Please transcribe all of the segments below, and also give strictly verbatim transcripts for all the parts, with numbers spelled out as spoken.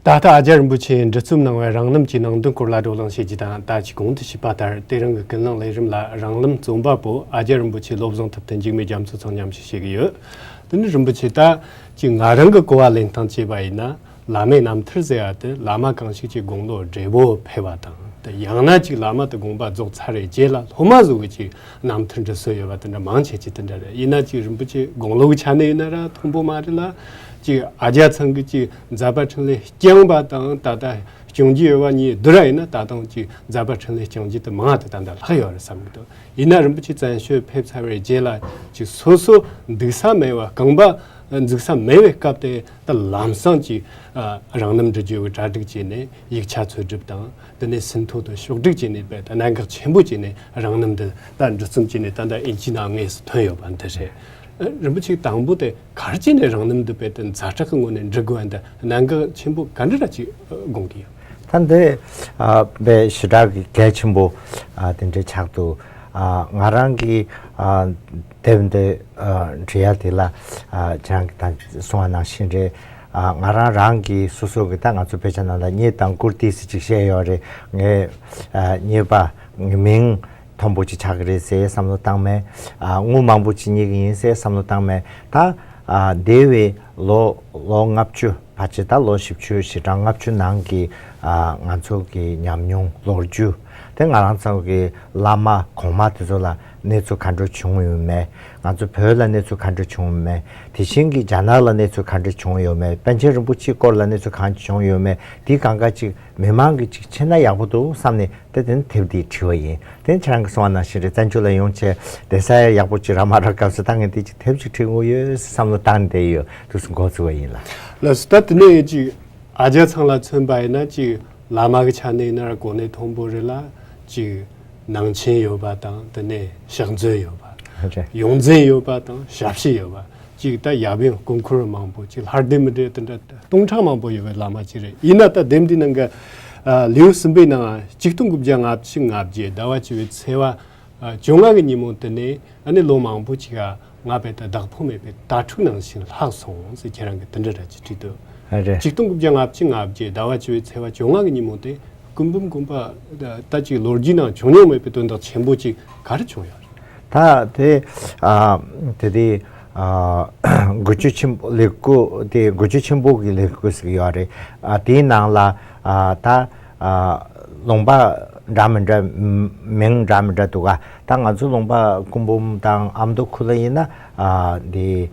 ད་ལྟ་ཨ་ཇ་རིན་པོ་ཆེས་འབྲི་རྩོམ་གནང་བའི་རང་རྣམ་གྱི་ནང་དོན་སྐོར་ལ་བགྲོ་གླེང་བྱེད་རྒྱུ་དང་། ད་ཅི་གོང་དུ་ཞུས་པ་ལྟར་དེ་རིང་གི་ཀུན་གླེང་ལས་རིམ་ལ་རང་རྣམ་རྩོམ་པ་པོ་ཨ་ཇ་རིན་པོ་ཆེ་བློ་བཟང་ཐུབ་བསྟན་འཇིགས་མེད་རྒྱ་མཚོ་ཚང་མཉམ་ཞུགས་བྱེད་ཀྱི་ཡོད། དེ་ནི་རིན་པོ་ཆེ། ད་ཅི་ང་རང་གི་གོ་བ་ལེན་སྟངས་བྱས་པ་ཡིན་ན། བླ་མའི་རྣམ་ཐར་ཟེར་བ་དེ་བླ་མ་གང་ཞིག་ཅིག་དགུང་ལོ་བགྲེས་པོ་ཕེབས་པ་དང་། དེ་ཡང་ན་ཅིག་བླ་མ་དེ་དགོངས་པ་རྫོགས་ཚར་བའི་རྗེས་ལ་སློབ་མ་ཚོ་གི་ཅིག་རྣམ་ཐར་འབྲི་སྲོལ་ཡོད་པ་དེ་འདྲ་མང་ཆེ་ཅིག་དེ་འདྲ་རེད། ཡིན་ན་ཅིག་རིན་པོ་ཆེ་དགུང་ལོ་གི་ཆ་ནས་ཡིན་ན་ར་མཐོན་པོ་མ་རེད་ལ། ཅིག་ཨ་ཅག་ཚང་གི་ཅིག་མཛད་པ་འཕྲིན་ལས་བསྐྱངས་པ་དང་ད་ལྟ་སྐྱོང་རྒྱུ་ཡོད་པ་གཉིས་བསྡུར་བ་ཡིན་ན། ད་དུང་ཅིག་མཛད་པ་འཕྲིན་ལས་བསྐྱང་རྒྱུ་དེ་མང་དུ་ད་ལྟ་ལྷག་ཡོད་རེད་བསམ་གི་འདུག་ཡིན་ན་རིན་པོ་ཆེ་བཙན་བྱོལ་ཕེབས་ཚར་བའི་རྗེས་ལ་ཅིག་སོ་སོ་འདུག་ས་མེད་པ། རྐང་པ་འཛུགས་ས་མེད་པའི་སྐབས་དེ་ད་ལམ་སང་ཅིག་ཨ་རང་རྣམ་འབྲི་རྒྱུ་གི་གྲ་སྒྲིག་བྱས་ནས་ཡིག་ཆ་འཚོལ་སྒྲུབ་དང་། དེ་ནས་ཟིན་ཐོ་དང་ཕྱོགས་སྒྲིག་བྱས་ནས་རྦད་དེ་གནད་འགག་ཆེན་པོ་བྱས་ནས་རང་རྣམ་འདི་ད་འབྲི་རྩོམ་བྱས་ནས་ད་ལྟ་དབྱིན་ཇིའི་ནང་དངོས་སུ་ཐོན་ཡོད་པ་འདི་རེད། ཨ་རིན་པོ་ཆེ་དང་པོ་དེ་ག་རེ་བྱས་ནས་རང་རྣམ་འདི་རྦད་དེ་ཛ་དྲག་གི་ངོས་ནས་འབྲི་དགོས་པ་འདི་གནད་འགག་ཆེན་པོ་ག་འདྲ་ར་ཅིག་དགོངས་ཀྱི་ཡོད། ད་འདི་ཨ་དཔེ་ཞེ་དྲག་གི་གལ་ཆེན་པོ་ཨ་དེ་འདྲའི་ཆགས་འདུག་ཨ་ང་རང་གི་ཨ་དེབ་འདི་ཨ་འབྲི་ཡ་དེ་ལ་ཨ་ཁྱེད་རང་གིས་ད་གསུངས་པ་ནང་བཞིན་རེད། ཨ་ང་རང་རང་གིས་སོ་སོ་གི་ད་ང་ཚོ་དཔེ་ཆ་ནང་ལ་མྱི་དང་བཀུར་སྟི་ཟེར་ཅིག་བཤད་ཡོད་རེད། ངས་ཨ་མྱི་པ་ངའི་མིང་མཐོན་པོ་ཅིག་ཆགས་ཀྱི་རེད་ཟེར་བསམ་བློ་བཏང་མེད། ཨ་དངུལ་མང་པོ་ཅིག་རྙེད་ཀྱི་ཡིན་ཟེར་བསམ་བློ་བཏང་མེད། ད་ཨ་འདས་པའི་ལོ་ལོ་ལྔ་བཅུ་ཕལ་ཆེར་ད་ལོ་བཞི་བཅུ་ཞེ་གྲངས་ལྔ་བཅུ་ནང་གི་ཨ་ང་ཚོ་གི་ཉམས་མྱོང་ལོ་རྒྱུས་དེ། ང་རང་ཚོ་གི་བླ་མ་གོང་མ་དེ་ཚོ་ལ་གནས་ཚུལ་ག་འདྲ་བྱུང་ཡོད་མེད། ང་ཚོ་བོད་ལ་གནས་ཚུལ་ག་འདྲ་བྱུང་ཡོད་མེད། དེ་བཞིན་གྱི་རྒྱ་ནག་ལ་གནས་ཚུལ་ག་འདྲ་བྱུང་ཡོད་མེད། པཎ་ཆེན་རིན་པོ་ཆེའི་སྐོར་ལ་གནས་ཚུལ་གང་བྱུང་ཡོད་མེད། དེ་གང་ག་ཅིག་མི་མང་གིས་ཅིག་ཤེས་ན་ཡག་པོ་འདུག་བསམ་ནས། དེ་དེ་ནི་དེབ་འདི་བྲིས་པ་ཡིན། དེ་ཁྱེད་རང་གིས་གསུངས་པ་ནང་བཞིན་རེད། བཙན་བྱོལ་ལ་ཡོང་བྱས་བསྡད་ས་ཡག་པོ་ཅིག་རག་མ་རག་སྐབས་སུ་ད་ངས་འདི་ཅིག་དེབ་ཅིག་བྲིས་དགོས་ཡོད་བསམ་བློ་བཏང་ནས་བསྡད་ཡོད། དུས་སུ་འགོ་བཙུགས་པ་ཡིན་ལ། ལགས་སོ། ད་དེ་ནས་ཅིག་ཨ་ཅག་ཚང་ལ་མཚོན་པ་ཡིན་ན། ཅིག་བླ་མ་གི་ཆ་ནས་ཡིན་ན་གོ་གནས་མཐོན་པོ་རེད་ལ། ཅིག་ནང་ཆེན་ཡོད་པ་དང་། དེ་ནས་ཕྱག་མཛོད་ཡོད་པ། རེད། ཡོངས་འཛིན་ཡོད་པ་དང་ཞབས་ཕྱི་ཡོད་པ། ཅིག་ད་ཡབ་ཡུམ་སྐུ་འཁོར་མང་པོ། ཅིག་ལྷ་སྡེ་མི་སྡེ་དེ་འདྲ་སྟོང་ཕྲག་མང་པོ་ཡོད་པའི་བླ་མ་ཅིག་རེད། ཡིན་ན་ད་དེབ་འདི་ནང་གི་ཨ་ལེའུ་གསུམ་པའི་ནང་གཅིག་སྟོང་དགུ་བརྒྱ་ལྔ་བཅུ་ང་བརྒྱད་ཟླ་བ་བཅུ་པའི་ཚེས་པ་ཨ་བཅོ་ལྔ་གི་ཉིན་མོ་དེ་ནས་ཨ་ནི་ལོ་མང་པོ་ཅིག་ཨ་ང་རྦད་དེ་བདག་ཕོད་མེད་པའི་དྭ་ཕྲུག་ནང་བཞིན་ལྷག་སོང་ཟེར་ཁྱེད་རང་གིས་དེ་འདྲ་ར་ཅིག་བྲིས་འདུག་ཨ་རེད། གཅིག་སྟོང་དགུ་བརྒྱ་ལྔ་བཅུ་ང་བརྒྱད་ཟླ་བ་བཅུ་པའི་ཚེས་པ་བཅོ་ལྔ་གི་ཉིན་མོ་དེ། སྐུ་འབུམ་དགོན་པ་ད་ཅིག་ལོ་རྒྱུས་ནང་བྱུང་མྱོང་མེད་པའི་དོན་དག་ཆེན་པོ་ཅིག་ག་རེ་བྱུང་ཡོད་རེད། ད་དེ་ཨ་དེ་དེ་ཨ་དགུ་བཅུ་ཆེན་པོ་ལས་འགུལ་དེ། དགུ་བཅུ་ཆེན་པོ་གི་ལས་འགུལ་ཟེར་གྱི་ཡོད་རེད། ཨ་དེའི་ནང་ལ་ཨ་ད་ཨ་ལུང་པ་འདྲ་མི་འདྲ། མིང་འདྲ་མི་འདྲ་འདུག་ག་ད་ང་ཚོ་ལུང་པ་སྐུ་འབུམ་དང་ཨ་མདོ་ཁུལ་ལ་ཡིན་ན་ཨ་དེ་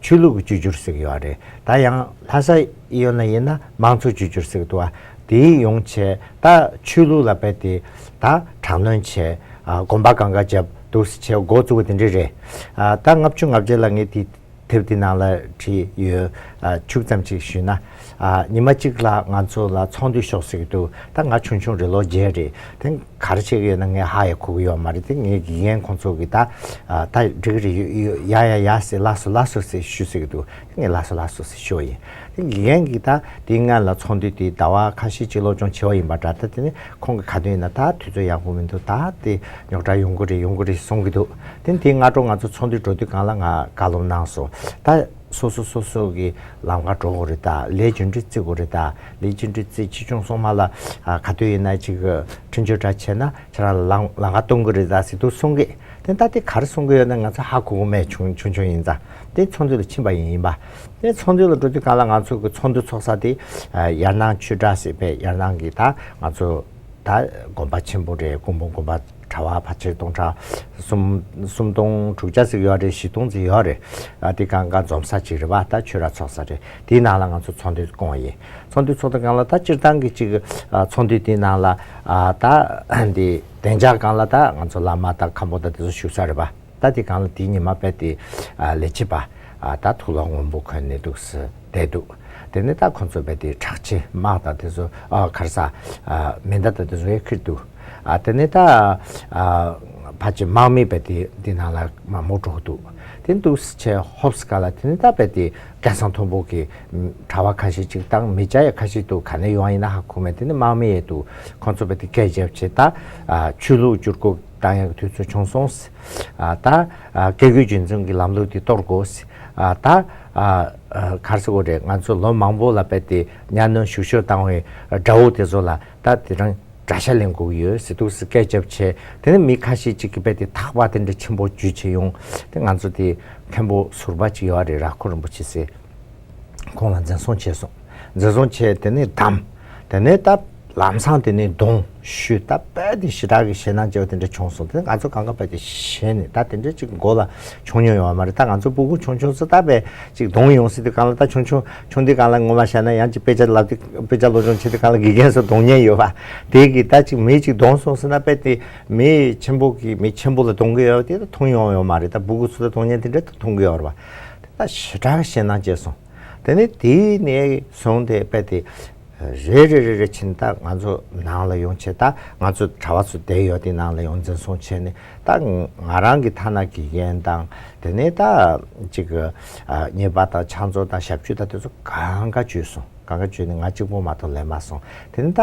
ཆོས་ལུགས་ཀྱི་བཅོས་བསྒྱུར་ཟེར་གྱི་ཡོད་རེད། ད་ཡང་ལྷ་ས་གཡས་གཡོན་ལ་ཡིན་ན་མང་གཙོ་བཅོས་བསྒྱུར་ཟེར་གྱི་འདུག་ག་དེའི་ཡོང་བྱས་ད་ཆོས་ལུགས་ལ་རྦད་དེ་ད་དྲག་གནོན་བྱས། ཨ་དགོན་པ་གང་ག་བརྒྱབ་འདུག་སེ་བྱས་འགོ་བཙུགས་པ་དེ་འདྲ་རེད། ཨ་ད་ལྔ་བཅུ་ང་བརྒྱད་ལ་ངས་དེ་དེབ་དེ་ནང་ལ་བྲིས་ཡོད། ཨ་ཕྱུག་ཙམ་ཅིག་ཞུས་ན། ཨ་ཉི་མ་གཅིག་ལ་ང་ཚོ་ལ་ཚོགས་འདུ་ཤོག་ཟེར་གྱི་འདུག་ད་ང་ཆུང་ཆུང་རེད། ལོ་བརྒྱད་རེད། དེ་ག་རེ་བྱེད་ཀྱི་ཡོད་ན་ངས་ཧ་ཡང་གོ་གི་ཡོད་མ་རེད། དེ་ངའི་དགེ་རྒན་ཁོང་ཚོ་གིས་ད་ཨ་ད་འགྲིག་གི་རེད། ཡོ་ཡོ་ཡ་ཡ་ཡ་ཟེར། ལགས་སོ་ལགས་སོ་ཟེར་ཞུ་ཟེར་གྱི་འདུག་ངས་ལགས་སོ་ལགས་སོ་ཟེར་ཞུ་བ་ཡིན། དེ་དགེ་རྒན་གྱིས་ད་དེའི་སྔོན་ལ་ཚོགས་འདུ་དེ་ཟླ་བ་ཁ་ཤས་ཅིག་སློབ་སྦྱོང་བྱས་པ་ཡིན་པ་འདྲ། ད་དེ་ནས་ཁོང་གིས་ག་དུས་ཡིན་ན་ད་དུས་ཚོད་ཡག་པོ་མི་འདུག་ད་དེ་རྙོག་དྲ་ཡོང་གི་རེད། ཡོང་གི་རེད་གསུང་གི་འདུག་དེ་ནས་དེའི་སྔ་དྲོ་ང་ཚོ་ཚོགས་འདུ་འགྲོ་དུས་སྒང་ལ་ང་བཀའ་སློབ་གནང་སོང་། ད་སོ་སོ་སོ་སོ་གི་ལམ་ཁ་འགྲོ་དགོས་རེད། ད་ལས་རྒྱུ་འབྲས་བརྩི་དགོས་རེད། ད་ལས་རྒྱུ་འབྲས་བརྩི། ཆེ་ཆུང་སོང་མ་ལ་ཨ་ག་དུས་ཡིན་ན་ཅིག་འཕྲིན་བཅོལ་འདྲ་བྱས་ན་ཁྱེད་རང་ལ་ལམ་ལམ་ཁ་སྟོན་གི་རེད་ད་ཟེར་འདུག་གསུང་གི། དེ་ད་དེ་ག་རེ་གསུང་གི་ཡོད་ན་ང་ཚོ་ཧ་གོ་གི་མེད། ཆུང་ཆུང་ཆུང་ཡིན་ཙང་། དེ་ཚོགས་འདུ་ལ་ཕྱིན་པ་ཡིན། ཡིན་པ། དེ་ཚོགས་འདུ་ལ་འགྲོ་དུས་སྒང་ལ་ང་ཚོ་གི་ཚོགས་འདུ་ཚོགས་ས་དེ་ཨ་དབྱར་གནང་ཆོས་གྲྭ་ཟེར་བའི་དབྱར་གནང་གི་ད་ང་ཚོ་ད་དགོན་པ་ཆེན་པོ་རེད། སྐུ་འབུམ་དགོན་པ་གྲྭ་པ་ཕལ་ཆེར་སྟོང་ཕྲག་གསུམ། སུམ་སྟོང་དྲུག་བརྒྱ་ཟིག་ཡོད་རེད། བཞི་སྟོང་ཟིག་ཡོད་རེད། ཨ་དེ་སྒང་ག་འཛོམས་ས་ཅིག་རེད་པ། ད་ཆོས་ར་ཚོགས་ས་རེད། དེའི་ནང་ལ་ང་ཚོ་ཚོགས་འདུ་བསྐོང་བ་ཡིན། ཚོགས་འདུ་ཚོགས་དུས་སྒང་ལ་ད་སྤྱིར་བཏང་གི་ཅིག་ཨ་ཚོགས་འདུ་དེའི་ནང་ལ་ཨ་ད་འདི་བདེ་འཇགས་སྒང་ལ་ད་ང་ཚོ་བླ་མ་དང་མཁན་པོ་དང་དེ་ཚོ་བཞུགས་ས་རེད་པ། ད་དེ་སྒང་ལ་དེའི་ཉི་མ་རྦད་དེ་ཨ་ལས་བྱེད་པ་ཨ་ད་དུག་ལོག་སྔོན་པོ་གོན་ནས་འདུག་སེ་བསྡད་འདུག་དེ་ནས་ད་ཁོང་ཚོ་རྦད་དེ་གྲྭ་ཆས་དམག་དང་དེ་ཚོ་ཨ་ག་རེ་ཟ་ཨ་མེ་མདའ་དང་དེ་ཚོ་ཡར་ཁྱེར་འདུག་ཨ་དེ་ནས་ད་ཨ་ཕལ་ཆེར་དམག་མི་རྦད་དེ་འདི་ནང་ལ་མང་པོ་འགྲོ་གི་འདུག་དེ་འདུག་སེ་བྱས་ཧོབ་སེ་ག་ལ། དེ་ནི་ད་རྦད་དེ་སྐལ་བཟང་མཐོན་པོ་གི་གྲྭ་པ་ཁ་ཤས་ཅིག་དང་མི་སྐྱ་ཡ་ཁ་ཤས་འདུག་ག་ནས་ཡོང་ཡིན་ན་ཧ་གོ་མེད། དེ་ནི་དམག་མི་ཡས་འདུག་ཁོང་ཚོ་རྦད་དེ་སྐད་རྒྱབ་བྱས་ད་ཆོས་ལུགས་བསྒྱུར་བཀོད་བཏང་ཡག་གི་དུས་ཚོད་བྱུང་སོང་ཟེར། ད་བཀས་བཀོད་རྒྱུད་འཛིན་གྱི་ལམ་ལུགས་དེ་གཏོར་དགོས་ཟེར། ད་ག་རེ་ཟེར་དགོས་རེད། ང་ཚོ་ལོ་མང་པོ་ལ་རྦད་དེ་གཉའ་གནོན་ཞུ་ཞུ་བཏང་བའི་དགྲ་བོ་དེ་ཚོ་ལ་ད་དེ་རིང་དགྲ་ཤ་ལེན་དགོས་ཀྱི་ཡོད་ཟེར་འདུག་སེ་སྐད་རྒྱབ་བྱས། དེ་ནི་མི་ཁ་ཤས་ཅིག་གིས་རྦད་དེ་ཐག་པ་དེ་འདྲ་ཆེན་པོ་འཇུས་བྱས་ཡོང་། དེ་ང་ཚོ་དེ་མཁན་པོ་ཟུར་པ་ཅིག་ཡོད་རེད། ར་ཁོ་རིན་པོ་ཆེ་ཟེར། ཁོང་ལ་འཛིན་བཟུང་བྱས་སོང་། འཛིན་བཟུང་བྱས་དེ་ནས་བསྡམས། དེ་ནས་ད་ལམ་སང་དེ་ནས་རྡུང་གཞུས། ད་རྦད་དེ་ཞེ་དྲག་གི་ཞེད་སྣང་སྐྱེ་བ་དེ་འདྲ་བྱུང་སོང་། དེ་ང་ཚོ་གང་ག་རྦད་དེ་ཞེད་ནས། ད་དེ་འདྲ་ཅིག་མགོ་ལ་བྱུང་མྱོང་ཡོད་མ་རེད། ད་ང་ཚོ་སྤུ་གུ་ཆུང་ཆུང་ཚོ་ད་རྦད་ཅིག་རྡུང་ཡོང་སྲིད་དུས་སྒང་ལ། ད་ཆུང་ཆུང་ཆུང་དུས་སྒང་ལ་ངོ་མ་བཤད་ན་ཡང་ཅིག་དཔེ་ཆ་ལབ་དུས། དཔེ་ཆ་སློབ་སྦྱོང་བྱེད་དུས་སྒང་ལ་དགེ་རྒན་ཚོ་རྡུང་མཁན་ཡོད་པ། དེ་གིས་ད་ཅིག་མི་ཅིག་རྡུང་སོང་ཟེར་ན་རྦད་དེ་མི་ཆེན་པོ་གིས་མི་ཆེན་པོ་ལ་རྡུང་གི་ཡོད་པ་དེ་ད་མཐོང་མྱོང་ཡོད་མ་རེད། ད་སྤུ་གུ་ཚོ་ལ་རྡུང་མཁན་དེ་འདྲ་ད་མཐོང་གི་ཡོད་རེད་པ། ད་ཞེ་དྲག་ཞེད་སྣང་སྐྱེས་སོང་། དེ་ནས་དེའི་ནས་བཟུང་སྟེ་རྦད་དེ་རེ་རེ་རེ་རེ་བྱས་ནས་ད་ང་ཚོ་ནང་ལ་ཡོང་བྱས། ད་ང་ཚོ་གྲྭ་པ་ཚོ་བསྡད་ཡོད་དེ་ནང་ལ་ཡོང་འཛིན་བཟུང་བྱས་ནས། ད་ང་རང་གི་ཐ་ན་དགེ་རྒན་དང་། དེ་ནས་ད་ཅིག་གི་ཨ་གཉེར་པ་དང་ཕྱག་མཛོད་དང་ཞབས་ཕྱི་དང་དེ་ཚོ་གང་ག་བྱོས་སོང་། གང་ག་བྱོས་ནས་ང་གཅིག་པོ་མ་གཏོགས་ལེན་མ་སོང་། དེ་ནས་ད་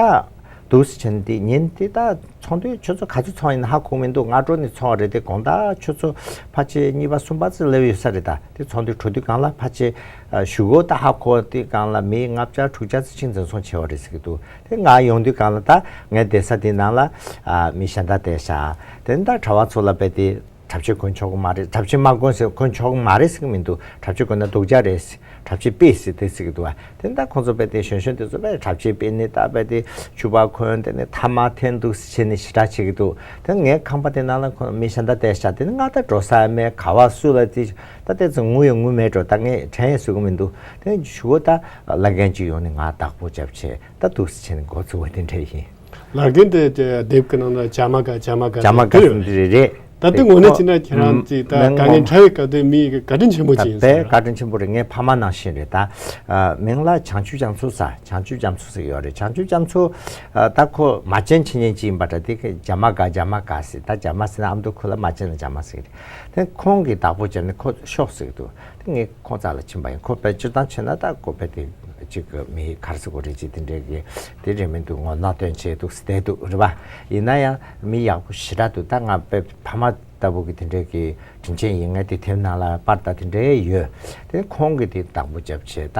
འདུག་སེ་བྱས་ནས་དེ་ཉིན་དེ་ད་ཚོགས་འདུ་ཆུ་ཚོད་ག་ཚོད་ཚོགས་ཡིན་ན་ཧ་གོ་མི་འདུག་སྔ་དྲོ་ནས་ཚོགས་རེད་དེ། དགོང་དག་ཆུ་ཚོད་ཕལ་ཆེར་གཉིས་པ་གསུམ་པ་ཙམ་སླེབས་ཡོད་ས་རེད། ད་དེ་ཚོགས་འདུ་གྲོལ་དུས་སྒང་ལ་ཕལ་ཆེར་ཨ་གཞུག་གུ་ད་ཧ་གོ་དུས་སྒང་ལ་མི་ལྔ་བརྒྱ་དྲུག་བརྒྱ་ཙམ་ཅིག་འཛིན་བཟུང་བྱས་པ་རེད་ཟེར་གྱི་འདུག་དེ་ང་ཡོང་དུས་སྒང་ལ་ད་ངའི་བསྡད་ས་དེའི་ནང་ལ་ཨ་མི་གཞན་དག་བསྡད་ཤག་དེ་ནས་ད་གྲྭ་པ་ཚོ་ལ་རྦད་དེ་གྲྭ་ཆས་གོན་ཆོག་གི་མ་རེད། གྲྭ་ཆས་མ་གོན་ཟེར། གོན་ཆོག་གི་མ་རེད་ཟེར་གྱི་མི་འདུག་གྲྭ་ཆས་གོན་ན་སྡུག་ཅག་རེད་ཟེར། གྲྭ་ཆས་དཔེ་ཟེར་དེ་ཟེར་གྱི་འདུག་བ། དེ་ད་ཁོང་ཚོ་རྦད་དེ་གཞོན་གཞོན་དེ་ཚོ་རྦད་གྲྭ་ཆས་དཔེ་ནི་ད་རྦད་དེ་ཕྱུ་པ་གོན། དེ་ནས་ཐ་མག་འཐེན་འདུག་སེ་བྱས་ནས་ཞེ་དྲག་བྱེད་ཀྱི་འདུག་དེ་ངའི་ཁང་པ་དེ་ནང་ལ་ཁོང་མི་གཞན་དག་བསྡད་ཤག་དེ་ནི་ང་ད་འགྲོ་ས་མེད། ག་པར་སུ་ལ་དེ་ད་དེ་ཚོ་ངུ་ཡང་ངུ་མེད་འགྲོ། ད་ངས་དྲན་ཡང་གསོ་གི་མི་འདུག་དེ་གཞུག་གུ་ད་བླ་རྒན་ཅིག་ཡོང་ནས་ང་བདག་པོ་བརྒྱབ་བྱས་ད་འདུག་སེ་བྱས་ནས་འགོ་བཙུགས་པ་དེ་འདྲ་ཡིན། བླ་རྒན་དེ་དེ་དེབ་ཀྱི་ནང་ན་བྱ་མ་དགའ་བྱ་མ་དགའ་བྱ་མ་དགའ་ཟེར་འདི་རེད་རེད། ད་ལྟ་དངོས་གནས་བྱས་ན་ཁྱེད་རང་ཅིག་ད་དཀའ་ངལ་འཕྲད་པའི་སྐབས་དེ་མི་བཀའ་དྲིན་ཆེན་པོ་ཅིག་ཡིན་ཟེར། བཀའ་དྲིན་ཆེན་པོ་རེད། ངའི་ཕ་མ་ནང་བཞིན་རེད། ད་མིང་ལ་བྱང་ཆུབ་རྒྱ་མཚོ་ཟེར། བྱང་ཆུབ་རྒྱ་མཚོ་ཟེར་ཡོད་རེད། བྱང་ཆུབ་རྒྱ་མཚོ་ད་ཁོ་མ་བྱན་ཆེ་ཉན་ཅིག་ཡིན་པ་འདྲ། དེ་བྱ་མ་དགའ་བྱ་མ་དགའ་ཟེར། ད་བྱ་མ་ཟེར་ན་ཨ་མདོ་ཁུལ་ལ་མ་བྱན་ལ་བྱ་མ་ཟེར་རེད། དེ་ཁོང་གིས་བདག་པོ་བརྒྱབ་ནས་ཁོ་ཤོག་ཟེར་གྱི་འདུག་དེ་ངས་ཁོང་རྩ་ལ་ཕྱིན་པ་ཡིན། ཁོ་དཔེ་སྤྱིར་བཏང་བྱས་ན་ད་ཁོ་དཔེ་དེ་གཅིག་གི་མི་ག་རེ་ཟེར་དགོས་རེད། ཅིག་དེ་འདྲའི་གི་དེ་རེད་མི་འདུག་ངོ་གནོང་སྟོན་བྱས་འདུག་བསྡད་འདུག་རེད་པ། ཡིན་ན་ཡང་མི་ཡག་པོ་ཞེ་དྲག་འདུག་ད་ང་དཔེ་ཕ་མ་ལྟ་བུ་གི་དེ་འདྲའི་གི་དྲིན་ཆེན་ཡིན། ངས་དེ་དེབ་ནང་ལ་པར་ད་དེ་འདྲའི་ཡོད། དེ་ཁོང་གིས་དེ་བདག་པོ་བརྒྱབ་བྱས་ད་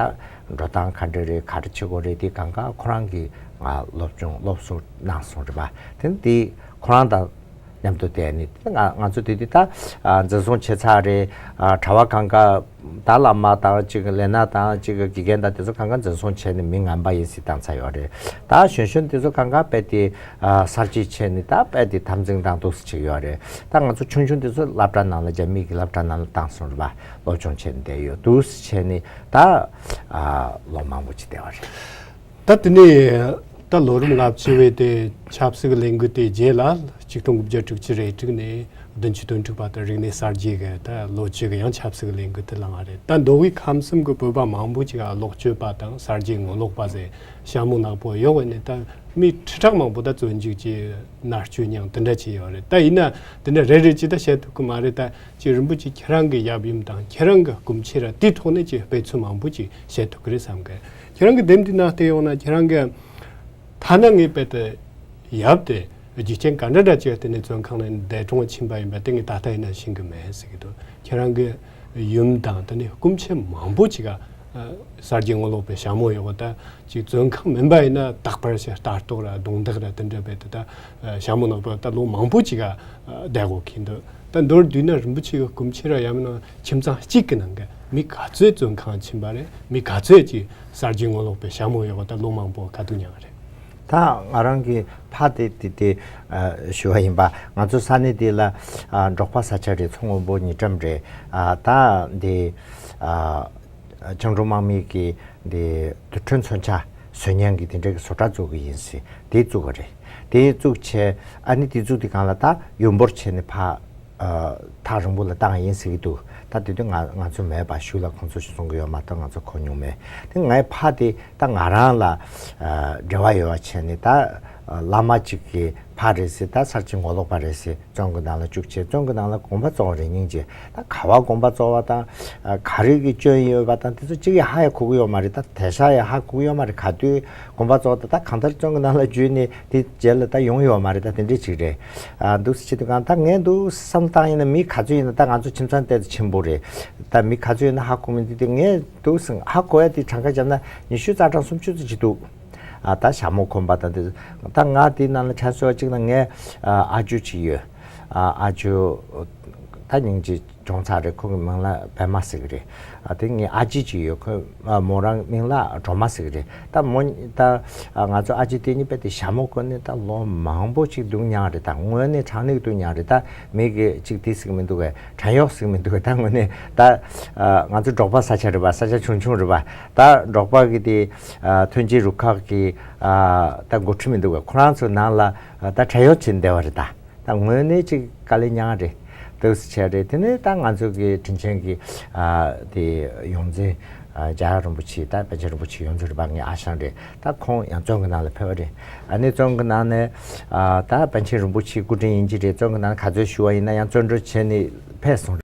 འགྲོ་སྟངས་ག་འདྲ་རེད། ག་རེ་བྱེད་དགོས་རེད། དེ་གང་ག་ཁོ་རང་གིས་ང་སློབ་སྦྱོང་སློབ་གསོ་གནང་སོང་རེད་པ། དེ་དེ་ཁོ་རང་དང་མཉམ་དུ་བསྡད་ནས་ང་ང་ཚོ་དེ་དུས་ད་ཨ་འཛིན་བཟུང་བྱས་ཚར་རེད། ཨ་གྲྭ་པ་གང་ག་ད་བླ་མ་དང་གཅིག་ལས་སྣེ་དང་གཅིག་དགེ་རྒན་དང་དེ་ཚོ་གང་ག་འཛིན་བཟུང་བྱས་ནས་མི་ངན་པ་ཡིན་ཟེར་བཏང་ཚར་ཡོད་རེད། ད་གཞོན་གཞོན་དེ་ཚོ་གང་ག་རྦད་དེ་ཨ་གསར་བརྗེ་བྱས་ནས་ད་རྦད་དེ་འཐབ་འཛིང་དང་འདུག་སེ་བྱེད་ཀྱི་ཡོད་རེད། ད་ང་ཚོ་ཆུང་ཆུང་དེ་ཚོ་སློབ་གྲྭ་ནང་ལ་རྒྱ་མི་གི་སློབ་གྲྭ་ནང་ལ་བཏང་སོང་རེད་པ། སློབ་སྦྱོང་བྱས་ནས་བསྡད་ཡོད། འདུག་སེ་བྱས་ནས་ད་ཨ་ལོ་མང་པོ་ཅིག་བསྡད་པ་རེད། ད་དེ་ནས་ད་ལོ་རིམ་ལྔ་བཅུ་བའི་དེ་ཆབ་སྲིད་ཀྱི་ལས་འགུལ་དེ་རྗེས་ལ་ཆིག་སྟོང་དགུ་བརྒྱ་དྲུག་ཅུ་རེ་དྲུག་ནས་བདུན་ཅུ་དོན་དྲུག་བར་དུ་རིག་གནས་གསར་བརྗེ་གི་ད་ལོ་བཅུ་གི་ཡང་ཆབ་སྲིད་ཀྱི་ལས་འགུལ་དེ་བསླངས་པ་རེད། ད་མདོ་དབུས་ཁམས་གསུམ་གྱི་བོད་པ་མང་པོ་ཅིག་ལོག་སྤྱོད་པ་དང་གསར་བརྗེའི་ངོ་ལོག་པ་ཟེར་ཞྭ་མོ་ནག་པོ་གཡོགས་ནས་ད་མི་ཁྲི་ཕྲག་མང་པོ་ད་བཙོན་འཇུག་གིས་མནར་གཅོད་མྱངས་དེ་འདྲ་བྱས་ཡོད་རེད། ད་ཡིན་ན་དེ་འདྲ་རེ་རེ་ཅིག་ད་བཤད་ཐུབ་ཀྱི་མ་རེད། ད་ཅིག་རིན་པོ་ཆེ་ཁྱེད་རང་གི་ཡབ་ཡུམ་དང་ཁྱེད་རང་གི་སྐུ་མཆེད་ར་དེའི་ཐོག་ནས་ཅིག་དཔེ་མཚོན་མང་པོ་ཅིག་བཤད་ཐུབ་ཀྱི་རེད་བསམ་གི། ཁྱེད་རང་གི་དེབ་འདི་ནང་བལྟས་ཡོང་ན་ཁྱེད་རང་གི་ཐ་ན་ངའི་དཔེ་དེ་ཡབ་དེ་རྒྱུ་རྐྱེན་ག་འདྲ་འདྲ་ཅིག་བརྟེན་ནས་བཙོན་ཁང་ནས་འདས་གྲོངས་ཕྱིན་པ་ཡིན་པ་དེ་ངས་ད་ལྟ་ཡིན་ན་ཤེས་ཀྱི་མེད་ཟེར་གྱི་འདུག་ཁྱེད་རང་གི་ཡུམ་དང་དེ་ནས་སྐུ་མཆེད་མང་པོ་ཅིག་ག་གསར་བརྗེ་ངོ་ལོག་པའི་ཞྭ་མོ་གཡོགས་པ། ད་ཅིག་བཙོན་ཁང་མིན་པ་ཡིན་ན་རྟག་པར་ཞིག་ལྟ་རྟོག་ར་རྡུང་རྡེག་ར་དེ་འདྲ་བྱས་ཏེ་ད་ཞྭ་མོ་ནག་པོ་ད་ལོ་མང་པོ་ཅིག་ག་བསྡད་དགོས་ཀྱི་འདུག་ད་མདོར་བསྡུས་ན་རིན་པོ་ཆེ་གི་སྐུ་མཆེད་ར་ཡང་མིན་ན་ཁྱིམ་ཚང་གཅིག་གི་ནང་གི་མི་ག་ཚོད་བཙོན་ཁང་ཕྱིན་པ་རེད། མི་ག་ཚོད་ཀྱིས་གསར་བརྗེ་ངོ་ལོག་པའི་ཞྭ་མོ་གཡོགས་པ་ད་ལོ་མང་པོ་དཀའ་སྡུག་མྱངས་པ་རེད། ད་ང་རང་གི་ཕ་དེ་དེ་དེ་ཨ་ཞུ་བ་ཡིན་པ། ང་ཚོ་ས་གནས་དེ་ལ་ཨ་འབྲོག་པ་ས་ཆ་རེད། མཚོ་སྔོན་པོ་ཉེ་འགྲམ་རེད། ཨ་ད་འདི་ཨ་བཅིངས་འགྲོལ་དམག་མི་གི་འདི་དུར་ཁྲོད་མཚོན་ཆ་བཟོ་མཁན་གྱི་དེ་འདྲ་གི་བཟོ་གྲྭ་བཙུགས་ཀྱི་ཡིན་ཟེར། དེ་བཙུགས་པ་རེད། དེ་བཙུགས་བྱས་ཨ་ནི་དེ་བཙུགས་དུས་སྒང་ལ་ད་ཡོན་པོར་བྱས་ནས་ཕར་ཨ་ཐག་རིང་པོ་ལ་བཏང་ཡིན་ཟེར་གྱི་འདུག་ད་དེ་དུས་ང་ང་ཚོ་མེད་པ། གཞུག་ལ་ཁོང་ཚོ་ཞིག་གསུང་གི་ཡོད་མ་གཏོགས་ང་ཚོ་གོ་མྱོང་མེད། དེ་ངའི་ཕ་དེ་ད་ང་རང་ལ་ཨ་འབྲེལ་བ་ཡོད་པ་བྱས་ནས་ད་ བླ་མ་གཅིག་གི་ཕ་རེད་ཟེར། ད་ས་ཆེན་ངོ་ལོག་པ་རེད་ཟེར། བཙོན་གྱི་ནང་ལ་བཅུག་བྱས། བཙོན་གྱི་ནང་ལ་དགོན་པ་བཙུགས་པ་རེད། སྙིང་རྗེ། ད་ག་བ་དགོན་པ་བཙུགས་པ་དང་ག་རེ་གི་སྐྱོན་ཡོད་པ་དང་དེ་ཚོ་གཅིག་ཡང་ཧ་ཡང་གོ་གི་ཡོད་མ་རེད། ད་དེང་སང་ཡང་ཧ་གོ་གི་ཡོད་མ་རེད། ག་དུས་དགོན་པ་བཙུགས་ད་ད་གང་ལྟར་བཙོན་གྱི་ནང་ལ་འཇུས་ནས་དེ་རྗེས་ལ་ད་ཡོང་ཡོད་མ་རེད། ད་དེ་འདྲས་ཅིག་རེད། འདུག་སེ་བྱེད་དུས་གང་ད་ངས་འདུག་བསམ་བཏང་ཡིན་ན་མི་ག་ཚོད་ཡིན་ན། ད་ང་ཚོ་ཁྱིམ་ཚང་དེ་ཚོ་ཆེན་པོ་རེད། ད་མི་ག་ཚོད་ཡིན་ན་ཧ་གོ་མི་འདུག་དེ་ངས་འདུག་སེ་ཧ་གོ་ཡ་དེ་གྲངས་ཀ་བརྒྱབ་ན་ཉི་ཤུ་རྩ་གྲངས་སུམ་ཅུ་ཙམ་ཅིག་འདུག་ཨ་ད་ཞྭ་མོ་གོན་པ་དང་དེ་ད་ང་དེའི་ནང་ལ་ཆ་མཚོན་པ་གཅིག་ན་ངའི་ཨ་ཨ་ཅོ་གཅིག་ཡོད། ཨ་ཨ་ཅོ་ད་སྙིང་རྗེ་གྲོངས་ཚར་རེད། ཁོ་གི་མིང་ལ་པད་མ་ཟེར་གི་རེད། ཨ་དེ་ངའི་ཨ་ཅེ་གཅིག་ཡོད། ཁོ་ཨ་མོ་རང་མིང་ལ་སྒྲོལ་མ་ཟེར་གི་རེད། ད་མོ་ད་ཨ་ང་ཚོ་ཨ་ཅེ་དེ་གཉིས་པོ་དེ་ཞྭ་མོ་གོན་ནས་ད་ལོ་མང་པོ་ཅིག་འདུག་མྱངས་རེད། ད་དངོས་གནས་དྲང་གནས་འདུག་མྱངས་རེད། ད་མི་གི་ཅིག་དེ་ཟེར་གི་མི་འདུག་གས། བྲན་གཡོག་ཟེར་གི་མི་འདུག་གས། ད་དངོས་གནས་ད་ཨ་ང་ཚོ་འབྲོག་པ་ས་ཆ་རེད་པ། ས་ཆ་ཆུང་ཆུང་རེད་པ། ད་འབྲོག་པ་གི་དེ་ཨ་ཐོན་སྐྱེད་རུ་ཁག་གི་ཨ་ད་འགོ་ཁྲིད་མི་འདུག་གས། ཁོ་རང་ཚོ་ནང་ལ་ཨ་ད་བྲན་གཡོག་བྱས་བསྡད་པ་རེད། ད་ད་དངོས་གནས་ཅིག་དཀའ་ལས་མྱངས་རེད། འདུག་སེ་བྱས་རེད། དེ་ནས་ད་ང་ཚོ་གི་དྲིན་ཆེན་གྱི་ཨ་དེ་ཡོངས་འཛིན་ཨ་རྒྱལ་བ་རིན་པོ་ཆེ། ད་པཎ་ཆེན་རིན་པོ་ཆེ་ཡོངས་འཛིན་རེད་པ། ངའི་ཨ་ཞང་རེད། ད་ཁོང་ཡང་བཙོན་གྱི་ནང་ལ་ཕེབས་པ་རེད། ཨ་ནི་བཙོན་གྱི་ནང་ནས་ཨ་ད་པཎ་ཆེན་རིན་པོ་ཆེ་སྐུ་དྲིན་ཡིན་གྱི་རེད། བཙོན་གྱི་ནང་ནས་ག་ཚོད་བཞུགས་པ་ཡིན་ན་ཡང་བཙོན་གྲོལ་བྱས་ནས་ཕེབས་སོང་།